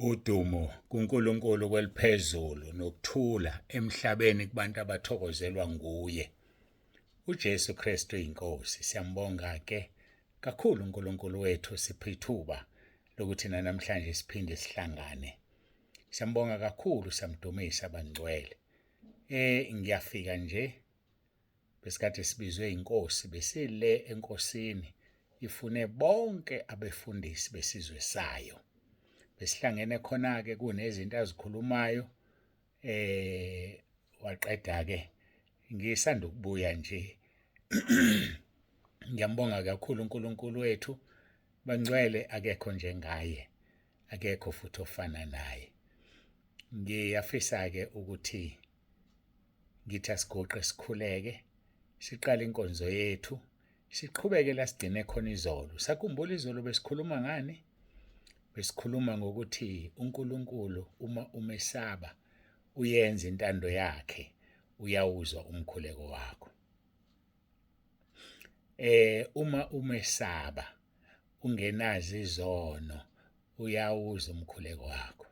Udumo kuNkulunkulu kweliphezulu nokuthula emhlabeni kubantu abathokozelwa nguye. UJesu Kristu inkosi. Siyambonga ke kakhulu uNkulunkulu wethu siphe ithuba lokuthi namhlanje siphinde sihlangane. Siyambonga kakhulu, siyamdumisa bangcwele. Ngiyafika nje besikade sibizwe inkosi, besile enkosini ifune bonke abefundisi besizwe sayo. Besihlangene khona-ke kunezinto azikhulumayo, waqeda-ke ngisanda ukubuya nje. Ngiyambonga kakhulu uNkulunkulu wethu, bangcwele, akekho njengaye, akekho futhi ofana naye. Ngiyafisa-ke ukuthi ngithi asiguqe sikhuleke, siqale inkonzo yethu, siqhubeke la sigcine khona izolo. Sakhumbula izolo besikhuluma ngani? Besikhuluma ngokuthi uNkulunkulu uma umesaba uyenza intando yakhe, uyawuzwa umkhuleko wakho. Uma umesaba ungenazo izono, uyawuzwa umkhuleko wakho.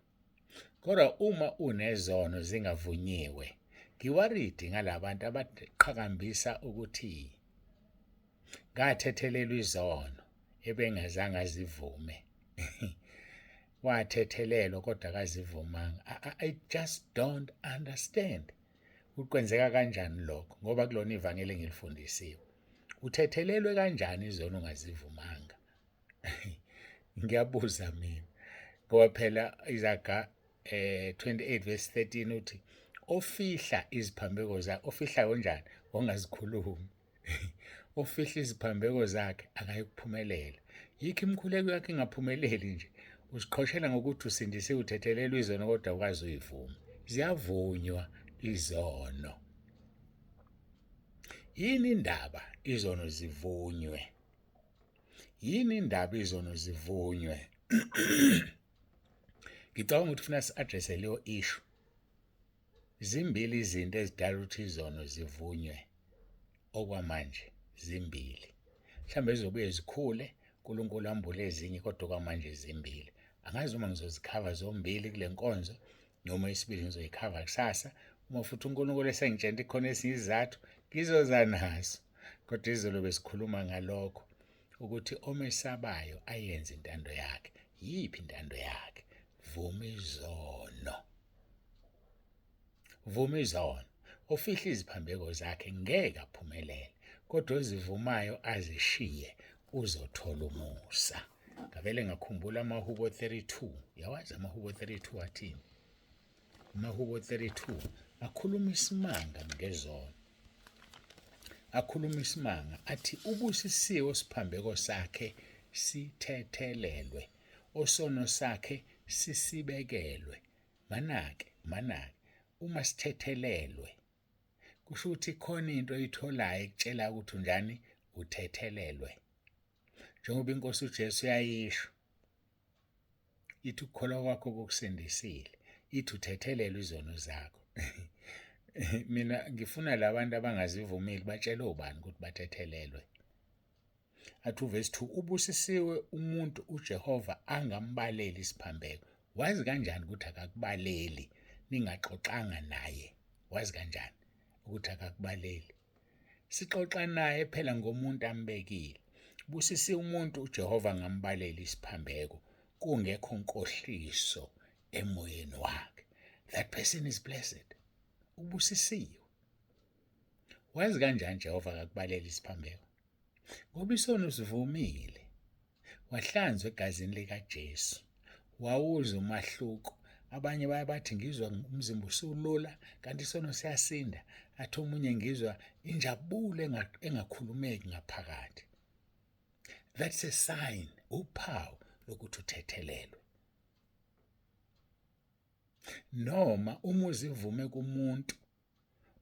Kodwa uma unezono zingavunyiwe, ngiwaridi ngalabantu abaqhakambisa ukuthi ngathethelelwa izono ebengazange azivume. Wathethelelwa kodwa akazivumanga. I just don't understand. Kwenzeka kanjani lokho? Ngoba kulona ivangeli engilifundisiwe. Uthethelelwe kanjani izono ungazivumanga? Ngiyabuza mina. Ngoba phela izaga 28 verse 13 uthi ofihla iziphambeko zakhe, ofihla kanjani? Ongazikhulumi. Ofihla iziphambeko zakhe akayikuphumelela. Yikho imikhuleko yakhe ingaphumeleli nje. Usiqhoshela ngokuthi usindisiwe, uthethelelwe izono kodwa awukaze uyivuma. Ziyavunywa izono. Yini indaba izono zivunywe? Yini indaba izono zivunywe? Ngicabanga ukuthi funa si-addresse leyo issue. Zimbili izinto ezidala ukuthi izono zivunywe okwamanje, zimbili. Mhlawumbe zizobuye zikhule, uNkulunkulu ambule ezinye, kodwa okwamanje zimbili. Angazi uma ngizozikhava zombili kule nkonzo noma isibili ngizoyikhava kusasa. Uma futhi uNkulunkulu esengitshela ikhona esinye isizathu, ngizoza naso. Kodwa izolo besikhuluma ngalokho ukuthi omesabayo ayenze intando yakhe. Yiphi intando yakhe? Vuma izono. Vuma izono. Ofihla iziphambeko zakhe ngeke aphumelele, kodwa ozivumayo azishiye uzothola umusa. Ngavele ngakhumbula amaHubo 32. Yawazi amaHubo 32 athini? AmaHubo 32 akhuluma isimanga ngezono. Akhuluma isimanga athi ubusisiwe siphambeko sakhe sithethelelwe, osono sakhe sisibekelwe. Manake, manake, uma sithethelelwe kusho ukuthi khona into oyitholayo ekutshela ukuthi unjani, uthethelelwe. Njengoba inkosi uJesu yayisho, ithi ukukholwa kwakho kukusindisile, ithi uthethelelwe izono zakho. Mina ngifuna labantu abangazivumile batshele obani ukuthi bathethelelwe. Athi uvesi 2, ubusisiwe umuntu uJehova angambaleli isiphambeko. Wazi kanjani ukuthi akakubaleli ningaxoxanga naye? Wazi kanjani ukuthi akakubaleli? Sixoxa naye phela ngomuntu ambekile. Busisiwe umuntu uJehova angambaleli isiphambeko kungekho nkohliso emoyeni wakhe. That person is blessed. Ubusisiwe. Wazi kanjani Jehova akakubaleli isiphambeko? Ngoba isono sivumile, wahlanzwa egazini likaJesu, wawuzwa umahluko. Abanye baye bathi ngizwa umzimba usulula kanti isono siyasinda. Athi omunye ngizwa injabulo engakhulumeki ngaphakathi. That's a sign, uphawu lokuthi uthethelelwe. Noma uma uzivume kumuntu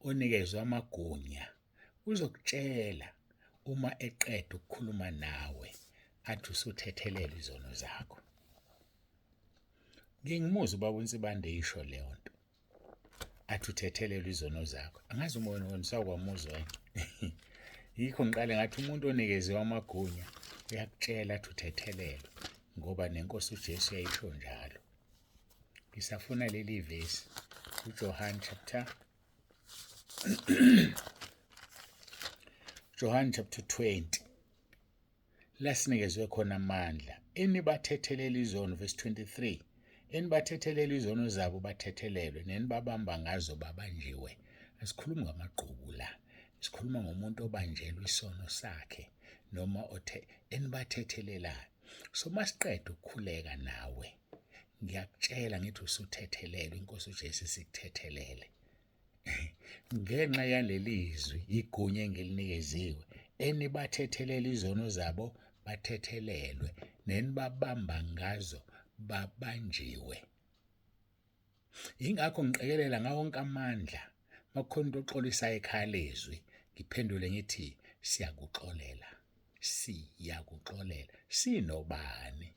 onikezwe amagunya, uzokutshela uma eqeda ukukhuluma nawe athi usuthethelelwe izono zakho. Ngingimuzwa ubaba uNsibande eyisho leyo nto, athi uthethelelwe izono zakho. Angazi uma wena usawukwamuzwa yini. Yikho ngiqale ngathi umuntu onikeziwe amagunya uyakutshela athi uthethelelwe, ngoba nenkosi uJesu yayisho njalo. Ngisafuna leli vesi uJohn chapter John chapter 20 lasinikezwe khona amandla enibathethelela izono verse 23 enibathethelela izono zabo bathethelelwe nenibabamba ngazo babanjiwe. Asikhulumi ngamagqubu la, sikhuluma ngomuntu obanjelwe isono sakhe noma othe enibathethelelayo. So masiqeda ukukhuleka nawe ngiyakutshela ngithi usuthethelelwe, inkosi uJesu isikuthethelele ngenxa yaleli zwi, igunya engilinikeziwe, enibathethelela izono zabo bathethelelwe, nenibabamba ngazo babanjiwe. Yingakho ngiqekelela ngawo wonke amandla makukhona umuntu oxolisayo ekhaya lezwi, ngiphendule ngithi siyakuxolela, siyakuxolela. Sinobani?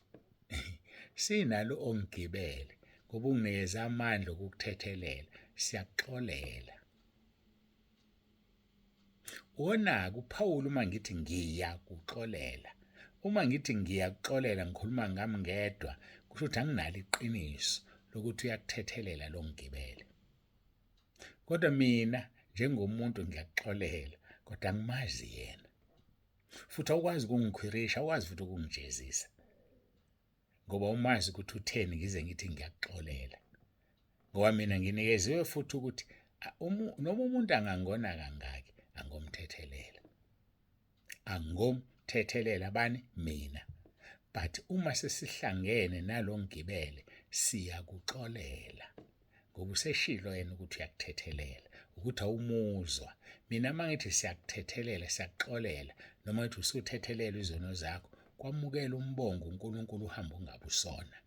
Sinalo ongigibele ngoba unginikeze amandla okukuthethelela, siyakuxolela. Wona-ke uPhawuli uma ngithi ngiyakuxolela, uma ngithi ngiyakuxolela ngikhuluma ngami ngedwa, kusho ukuthi anginalo iqiniso lokuthi uyakuthethelela lo ngigibele. Kodwa mina njengomuntu ngiyakuxolela, kodwa angimazi yena. Futhi awukwazi ukungikhwirisha, awukwazi futhi ukungijezisa. Ngoba umazi ukuthi utheni ngize ngithi ngiyakuxolela. Ngoba mina nginikeziwe futhi ukuthi noma umuntu angangona kangaki angomthethelela. Angomthethelela bani? Mina. But uma sesihlangene nalo ngibele siyakuxolela. Ngoba useshilo yena ukuthi uyakuthethelela, ukuthi awumuzwa. Mina uma ngithi siyakuthethelela, siyakuxolela, noma ngithi usuthethelelwe izono zakho, kwamukela umbongo uNkulunkulu uhambe ungabe usona.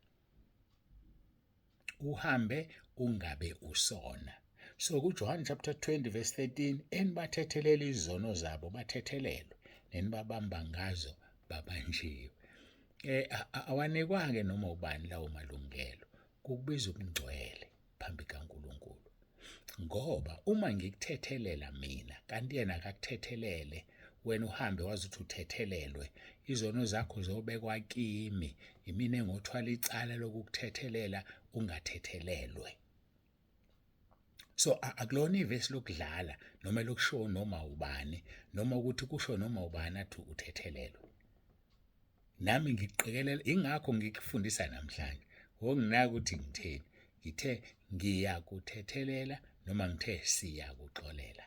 Uhambe ungabe usona. So kuJohn chapter 20 verse 13, enibathethelela izono zabo bathethelelwe, nenibabamba ngazo babanjiwe. Eh awanikwa-ke noma ubani lawo malungelo, kukubiza ubungcwele phambi kaNkulunkulu. Ngoba uma ngikuthethelela mina kanti yena akakuthethelele, wena uhambe wazi ukuthi uthethelelwe, izono zakho zobekwa kimi, imina engothwala icala lokukuthethelela ungathethelelwe. So akulona ivesi lokudlala noma lokusho noma ubani noma ukuthi kusho noma ubani athi uthethelelwe. Nami ngiqikelela, ingakho ngikufundisa namhlanje. Wonginaka ukuthi ngitheni, ngithe ngiyakuthethelela noma ngithe siyakuxolela.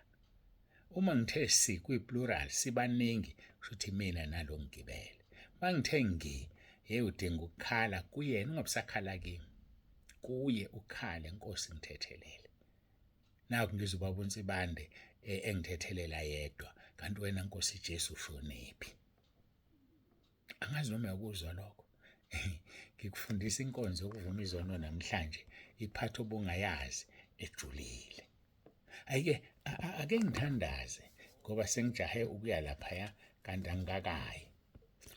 Uma ngithe si kwi-plural sibaningi, kusho ukuthi mina nalo ngigibele. Uma ngithe ngi, hey udinga ukukhala kuyena, ungabusakhala kimi. Kuye ukhale, Nkosi ngithethelele. Nakhu ngizwa ubaba uNsibande engithethelela yedwa, kanti wena Nkosi Jesu ushonephi? Angazi noma uyakuzwa lokho. Ngikufundisa inkonzo yokuvuma izono namhlanje, iphatha obungayazi ejulile. Ayike ake ngithandaze ngoba sengijahe ukuya laphaya kanti angikakayi.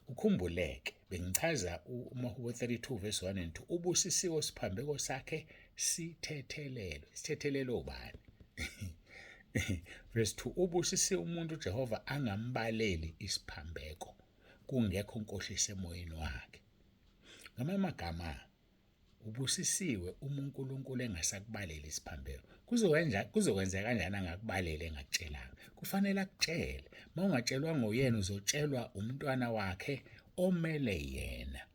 Ukhumbuleke bengichaza uMahubo 32 verse 1 and 2, ubusisiwe siphambeko sakhe sithethelelwe. Sithethelelwe ubani? Verse 2, ubusisiwe umuntu uJehova angambaleli isiphambeko kungekho nkohliso emoyeni wakhe. Ngamanye amagama ubusisiwe uma uNkulunkulu engasakubaleli isiphambeko. Kuzokwenza kuzokwenzeka kanjani angakubaleli engakutshelanga? Kufanele akutshele. Uma ungatshelwa nguyena uzotshelwa umntwana wakhe omele yena.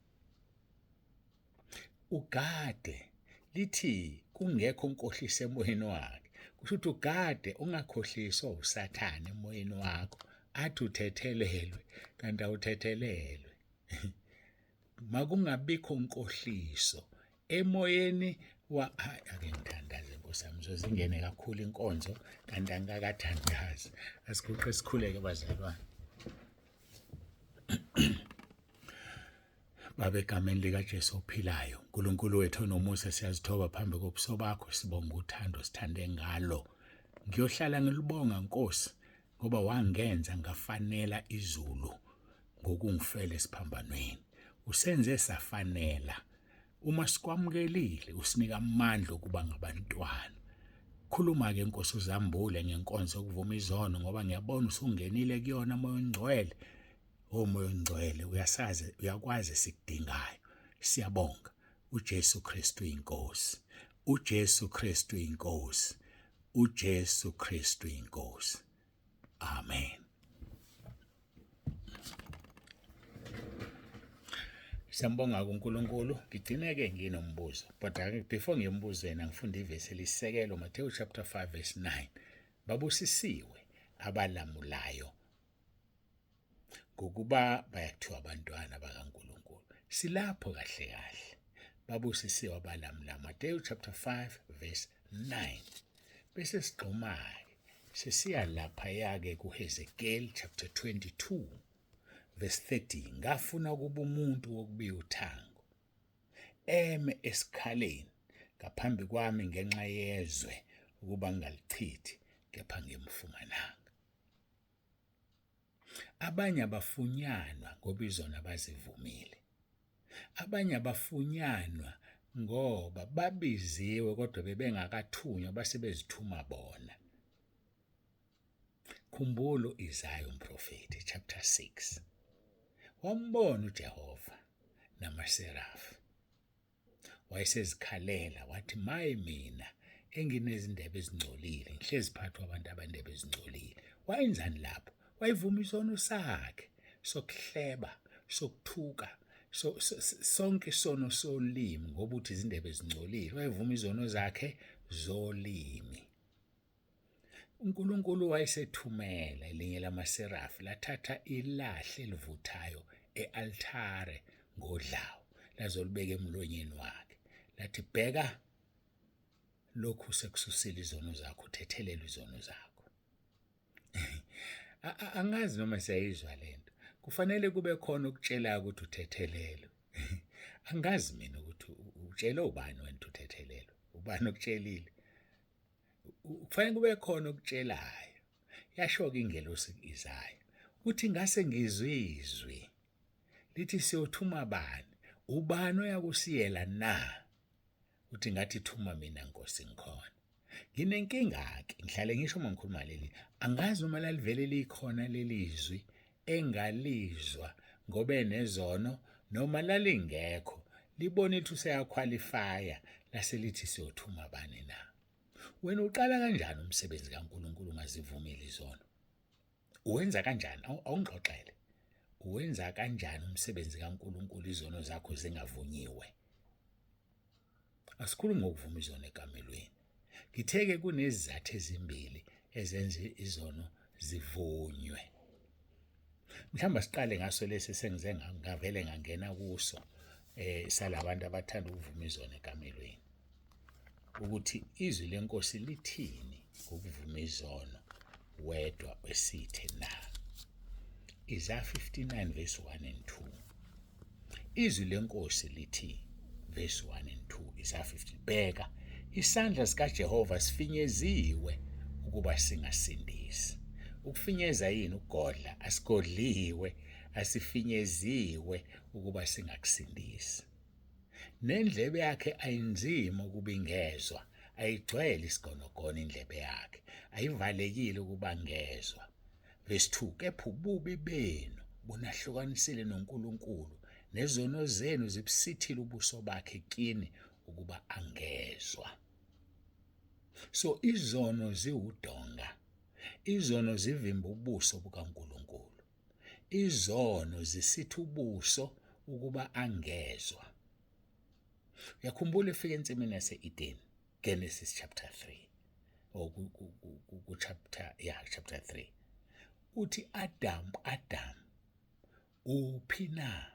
Ugade lithi kungekho nkohliso emoyeni wakhe. Kusho ukuthi ugade ungakhohliswa uSathane emoyeni wakho athi uthethelelwe kanti awuthethelelwe. Makungabikho nkohliso emoyeni wa hayi ake ngithandaze Nkosi yami zingene kakhulu inkonzo kanti angikakathandazi. Asiguqe sikhuleke bazalwane. Baba, egameni likaJesu ophilayo, uNkulunkulu wethu onomusa, siyazithoba phambi kobuso bakho, sibonga uthando sithande ngalo. Ngiyohlala ngilibonga Nkosi ngoba wangenza ngafanela izulu ngokungifela esiphambanweni. Usenze safanela. Uma sikwamukelile usinika amandla okuba ngabantwana. Khuluma-ke Nkosi uzambule ngenkonzo yokuvuma izono ngoba ngiyabona usungenile kuyona Moya oNgcwele. Oh Moya oNgcwele uyasazi uyakwazi esikudingayo. Siyabonga. uJesu Kristu inkosi, uJesu Kristu inkosi, uJesu Kristu inkosi. Amen. Siyambonga kuNkulunkulu. Ngigcine-ke nginombuzo. But before ngiyembuzweni angifunda ivesi elisekelo Matthew chapter 5 verse 9. Babusisiwe abalamulayo ngokuba bayakuthiwa abantwana bakaNkulunkulu. Silapho kahle kahle. Babusisiwe abalamula. Mateyu chapter 5 verse 9. Bese sigxuma-ke sesiya laphaya-ke kuHezekiel chapter 22 verse 30. Ngafuna ukuba umuntu wokubiya uthango eme esikhaleni ngaphambi kwami ngenxa yezwe ukuba ngingalichithi, kepha ngimfumananga. Abanye abafunyanwa ngoba izono abazivumile. Abanye abafunyanwa ngoba babiziwe kodwa bebengakathunywa base bezithuma bona. Khumbula u-Isaya umprofethi chapter 6. Wambona uJehova namaserafi. Wayesezikhalela wathi, maye mina enginezindebe ezingcolile, ngihlezi phakathi kwabantu abandebe ezingcolile. Wayenzani lapho? Wayevuma isono sakhe sokuhleba, sokuthuka, so, so, sonke isono solimi, ngoba uthi izindebe ezingcolile. Wayevuma izono zakhe zolimi. UNkulunkulu wayesethumela elinye lamaserafi lathatha ilahle elivuthayo e-altare ngodlawu lazolibeka emlonyeni wakhe, lathi, bheka, lokhu sekususile izono zakho, uthethelelwe izono zakho. Angazi noma siyayizwa lento. Kufanele kube khona okutshelayo ukuthi uthethelelwe. Angazi mina ukuthi utshele ubani wena ukuthi uthethelelwe, ubani okutshelile. Kufanele kube khona okutshelayo. Yasho-ke ingelosi ku-Isaya uthi, ngase ngizwe izwi lithi, siyothuma bani? Ubani oyakusiyela na? Uthi, ngathi, thuma mina Nkosi, ngikhona. Nginenkinga-ke, ngihlale ngisho uma ngikhuluma leli, angazi noma lalivele likhona leli zwi engalizwa ngoba enezono noma lalingekho, libona ukuthi useyakhwalifaya lase lithi siyothuma bani na? Wena uqala kanjani umsebenzi kaNkulunkulu ungazivumeli izono? Uwenza kanjani? Awungixoxele. Uwenza kanjani umsebenzi kaNkulunkulu izono zakho zingavunyiwe? Asikhulumi ngokuvuma izono ekamelweni. Ngithe-ke kunezizathu ezimbili ezenza izono zivunywe. Mhlawumbe siqale ngaso lesi sengize ngavele ngangena kuso salabantu abathanda ukuvuma izono ekamelweni. Ukuthi izwi lenkosi lithini ngokuvuma izono wedwa esithe na. Isaiah 59 verse 1 and 2. Izwi lenkosi lithi verse 1 and 2 Isaiah 50, bheka isandla sikaJehova sifinyeziwe ukuba singasindisi. Ukufinyeza yini? Ukugodla. Asigodliwe, asifinyeziwe ukuba singakusindisi. Nendlebe yakhe ayinzima ukuba ingezwa, ayigcwele isigonogono indlebe yakhe, ayivalekile ukuba ngezwa. Verse 2, kepha ububi benu bunahlukanisile noNkulunkulu, nezono zenu zibusithile ubuso bakhe kini ukuba angezwa. So izono ziwudonga, izono zivimba ubuso bukaNkulunkulu. Izono zisitha ubuso ukuba angezwa. Uyakhumbula efika ensimini yase-Eden, Genesis chapter 3 or ku chapter, yeah, chapter 3. Uthi Adam, Adam, uphi na?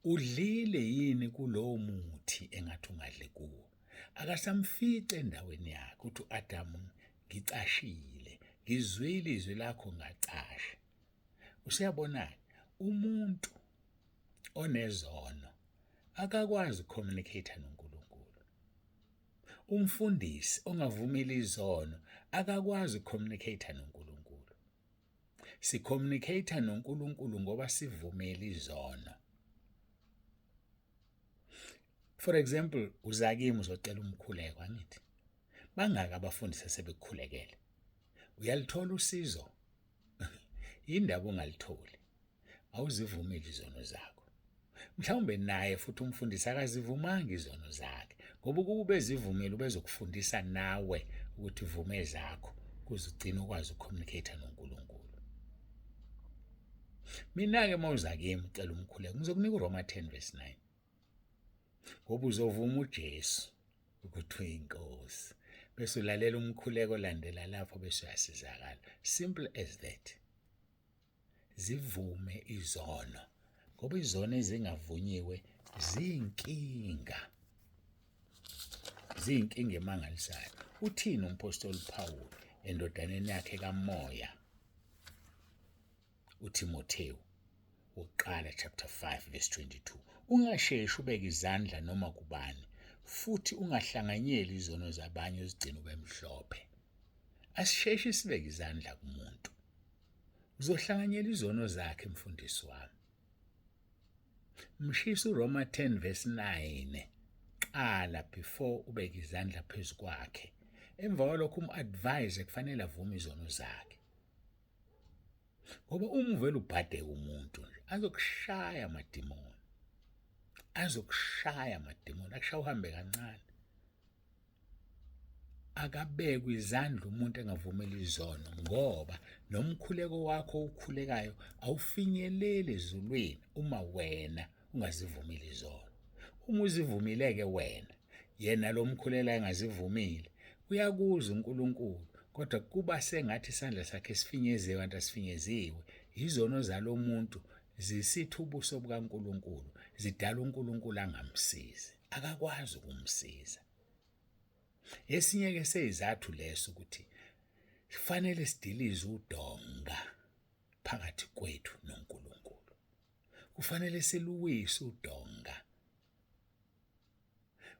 Udlile yini kulowo muthi engathi ungadli kuwo? Akasamfice endaweni yakhe. Uthi u-Adamu, ngicashile, ngizwile izwi lakho ngacasha. Usuyabona-ke, umuntu onezono akakwazi ukucommunicate noNkulunkulu. Umfundisi ongavumile izono akakwazi ukucommunicate noNkulunkulu. Sicommunicate noNkulunkulu ngoba sivumele izono. For example, uza kimi uzocela umkhuleko, angithi? Bangaki abafundisi asebekukhulekele? Uyalithola usizo? Indaba ungalitholi. Awuzivumeli izono zakho. Mhlawumbe naye futhi umfundisi akazivumanga izono zakhe, ngoba ukuba ubezivumile ubezokufundisa nawe ukuthi vume ezakho kuze ugcine ukwazi ukucommunicate noNkulunkulu. Mina-ke uma uza kimi ucela umkhuleko, ngizokunika uRoma 10 verse 9. Ngoba uzovuma uJesu ukuthi uyinkosi, bese ulalela umkhuleko olandela lapho, bese uyasizakala. Simple as that. Zivume izono, ngoba izono ezingavunyiwe ziyinkinga, ziyinkinga emangalisayo. Uthini umpostoli Paul endodaneni yakhe kamoya uTimothewu wokuqala chapter 5 verse 22? Ungasheshi ubeke izandla noma kubani, futhi ungahlanganyeli izono zabanye, uzigcine ube mhlophe. Asisheshi sibeke izandla kumuntu, uzohlanganyela izono zakhe. Mfundisi wami, mshisa uRoma 10 verse 9 qala before ubeke izandla phezu kwakhe. Emva kwalokho um-advise kufanele avume izono zakhe, ngoba uma uvela ubhadeke umuntu nje, azokushaya amadimoni, azokushaya amadimoni, akushaya uhambe kancane. Akabekwe izandla umuntu engavumeli izono, ngoba nomkhuleko wakho ukhulekayo awufinyeleli ezulwini uma wena ungazivumeli izono. Uma uzivumile-ke wena, yena lo mkhulela engazivumile, uyakuza uNkulunkulu, kodwa kuba sengathi isandla sakhe sifinyeziwe kanti asifinyeziwe. Izono zalomuntu zisitha ubuso bukaNkulunkulu, zidala uNkulunkulu angamsizi, akakwazi ukumsiza. Esinye-ke seyizathu leso ukuthi kufanele sidilize udonga phakathi kwethu noNkulunkulu. Kufanele siluwise udonga.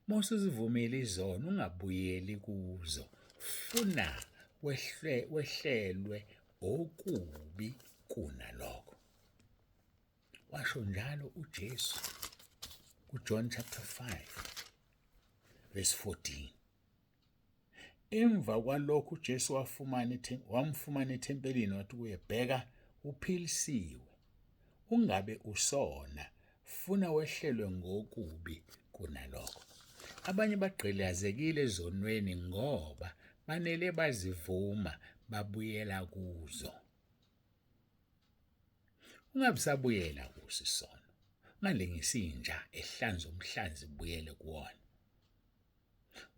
Uma usuzivumile izono, ungabuyeli kuzo, funa wehlelwe okubi kunalokho. Washo njalo uJesu kuJohn chapter 5 verse 14. Emva kwalokho uJesu wamfumana ethempelini, wathi kuye, bheka, uphilisiwe, ungabe usona, funa wehlelwe ngokubi kunalokho. Abanye bagqilazekile ezonweni ngoba banele bazivuma, babuyela kuzo. Ungabe usabuyela kuso isono. Ungalingisi inja ehlanza umhlanzi ibuyele kuwona.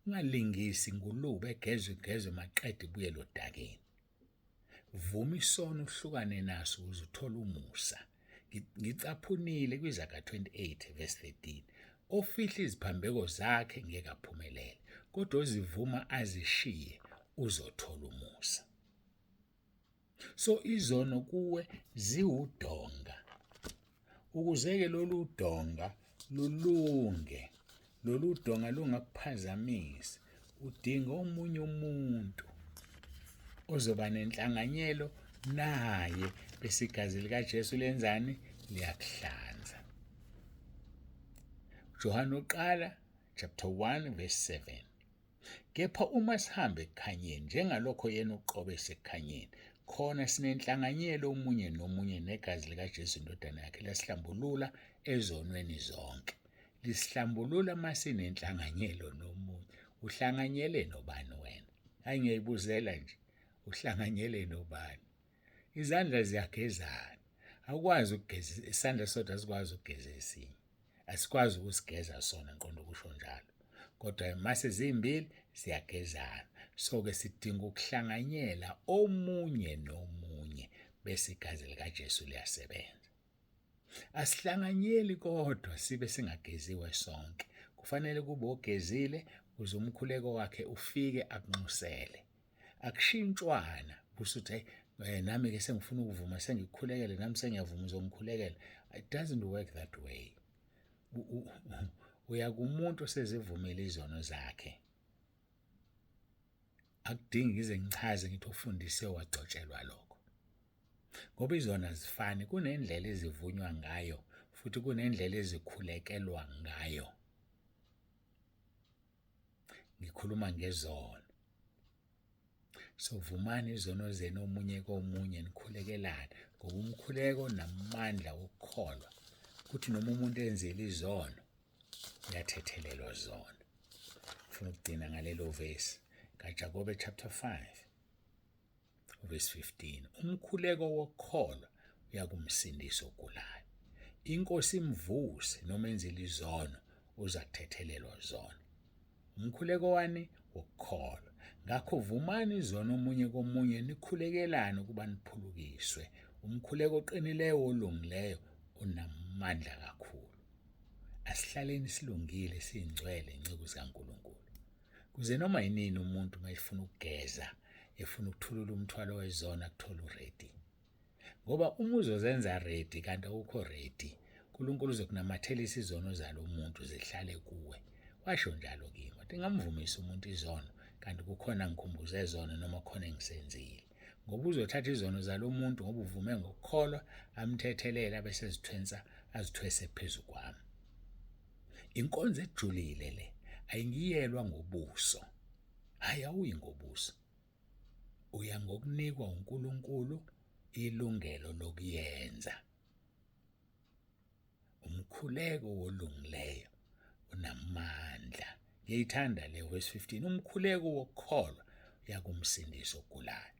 Ungalingisi ingulube egezwe igezwe maqede ibuyele odakeni. Vuma isono uhlukane naso ukuze uthole umusa. Ngicaphunile kwiZaga 28 verse 13. Ofihla iziphambeko zakhe ngeke aphumelele, kodwa ozivuma azishiye uzothola umusa. So izono kuwe ziwudonga. Ukuze-ke lolu donga lulunge, lolu donga lungakuphazamisi, udinga omunye umuntu ozoba nenhlanganyelo naye, bese igazi likaJesu lenzani? Liyakuhlanza. Johane oqala chapter 1 verse 7. Kepha uma sihamba ekukhanyeni, njengalokho yena uqobo esekukhanyeni, khona sinenhlanganyelo omunye nomunye, negazi likaJesu indodana yakhe lasihlambulula ezonweni zonke. Lisihlambulula uma sinenhlanganyelo nomunye. Uhlanganyele nobani wena? Hayi, ngiyayibuzela nje, uhlanganyele nobani? Izandla ziyagezana, awukwazi ukugeza isandla sodwa, asikwazi ukugeza esinye, asikwazi ukusigeza sona, ngiqonda ukusho njalo, kodwa mase zimbili ziyagezana. So-ke sidinga ukuhlanganyela omunye nomunye, bese igazi likaJesu liyasebenza. Asihlanganyeli kodwa sibe singageziwe sonke. Kufanele kube ogezile ukuze umkhuleko wakhe ufike akunxusele. Akushintshwana busuthi, hey, nami-ke sengifuna ukuvuma, sengikukhulekele, nami sengiyavuma, uzongikhulekela. It doesn't work that way. Uya kumuntu osezivumile izono zakhe. Akudingi ngize ngichaze ngithi ufundise wagcotshelwa lokho, ngoba izono azifani. Kunendlela ezivunywa ngayo futhi kunendlela ezikhulekelwa ngayo. Ngikhuluma ngezono. So vumani izono zenu omunye komunye, nikhulekelane, ngoba umkhuleko namandla wokukholwa. Kuthi noma umuntu enzile izono, uyathethelelwa zona. Ngifuna ukugcina ngalelo vesi kaJakobe chapter 5 verse 15. Umkhuleko wokukholwa uyakumsindisa ogulayo. Inkosi imvuse noma enzile izono, uza kuthethelelwa zona. Umkhuleko wani? Wokukholwa. Ngakho vumani izono omunye komunye, nikhulekelane ukuba niphulukiswe. Umkhuleko oqinileyo wolungileyo unamandla kakhulu. Asihlaleni silungile, siyingcwele, inceku zikaNkulunkulu. Kuze noma yinini umuntu uma efuna ukugeza, efuna ukuthulula umthwalo wezono, akuthole uready. Ngoba uma uzozenza ready kanti awukho ready, uNkulunkulu uzokunamathelisa izono zalo muntu zihlale kuwe. Washo njalo kimi, wathi ngamvumisa umuntu izono kanti kukhona ngikhumbuze zona noma khona engisenzile. Ngoba uzothatha izono zalo muntu ngoba uvume ngokukholwa, amthethelele abese ezithwensa azithwese phezu kwami. Inkonzo ejulile le ayingiyelwa ngobuso. Hayi, awuyi ngobuso. Uya ngokunikwa uNkulunkulu ilungelo lokuyenza. Umkhuleko wolungileyo unamandla. Ngiyayithanda le verse 15. Umkhuleko wokukholwa uyakumsindisa ogulayo.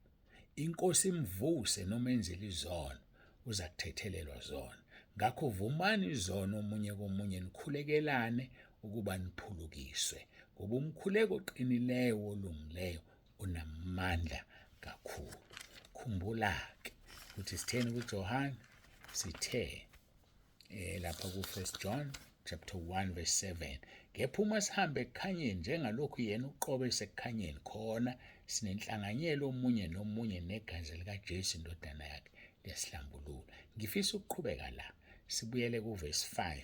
Inkosi imvuse noma enzile izono, uza kuthethelelwa zona. Ngakho vumani izono omunye komunye, nikhulekelane ukuba niphulukiswe, ngoba umkhuleko oqinileyo wolungileyo unamandla kakhulu. Khumbula-ke ukuthi sitheni kuJohane, sithe lapha ku-1 John chapter 1 verse 7, kepha uma sihambe ekukhanyeni njengalokhu yena uqobo esekukhanyeni, khona sinenhlanganyelo omunye nomunye, negazi likaJesu indodana yakhe liyasihlambulula. Ngifisa ukuqhubeka la, sibuyele kuverse 5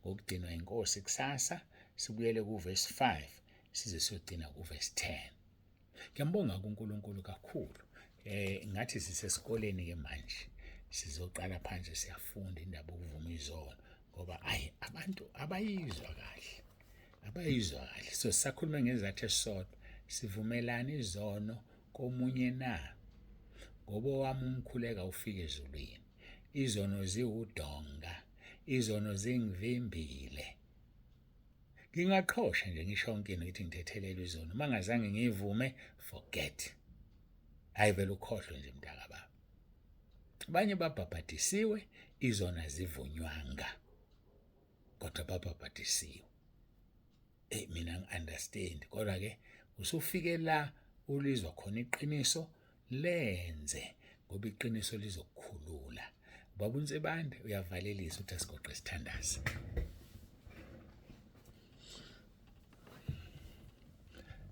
ngokugcinwa inkosi kusasa, sibuyele kuverse 5 size siyogcina kuverse 10. Ngiyambonga kuNkulunkulu kakhulu. Ngathi sisesikoleni ke manje, sizoqala phansi siyafunda indaba yokuvuma izono, ngoba ayi abantu abayizwa kahle, abayizwa kahle. So sisakhuluma ngezathu esisodwa, sivumelana izono komunye na? Ngoba owami umkhuleka ufike ezulwini, izono ziwudonga, izono zingivimbile. Ngingaqhosha nje ngisho yonke into ngithi ngithethelelwe izono, uma ngazange ngiyivume, forget. Hayi vele ukhohlwe nje mntaka baba. Abanye babhabhadisiwe, izono azivunywanga, kodwa babhabhadisiwe. Mina ngi-understand, kodwa ke usufike la ulizwa khona iqiniso, lenze ngoba iqiniso lizokukhulula. Baba uNsibande uyavalelisa uthi asigoqe sithandaze.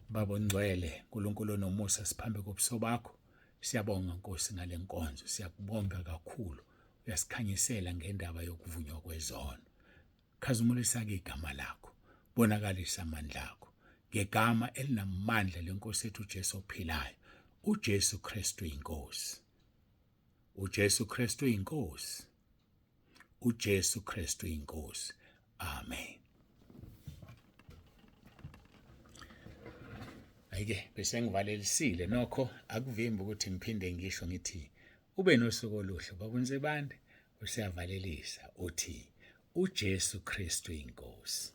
Baba ongcwele, uNkulunkulu onomusa, siphambi kobuso bakho. Siyabonga Nkosi ngale nkonzo, siyakubonga kakhulu. Uyasikhanyisela ngendaba yokuvunywa kwezono. Khazimulisa-ke igama lakho, bonakalisa amandla akho ngegama elinamandla lenkosi yethu uJesu ophilayo. uJesu Kristu inkosi. uJesu Kristu inkosi. uJesu Kristu inkosi. Amen. Ayike bese ngivalelisile nokho akuvimbi ukuthi ngiphinde ngisho ngithi ube nosuku oluhle baba uNsibande usiyavalelisa uthi uJesu Kristu inkosi.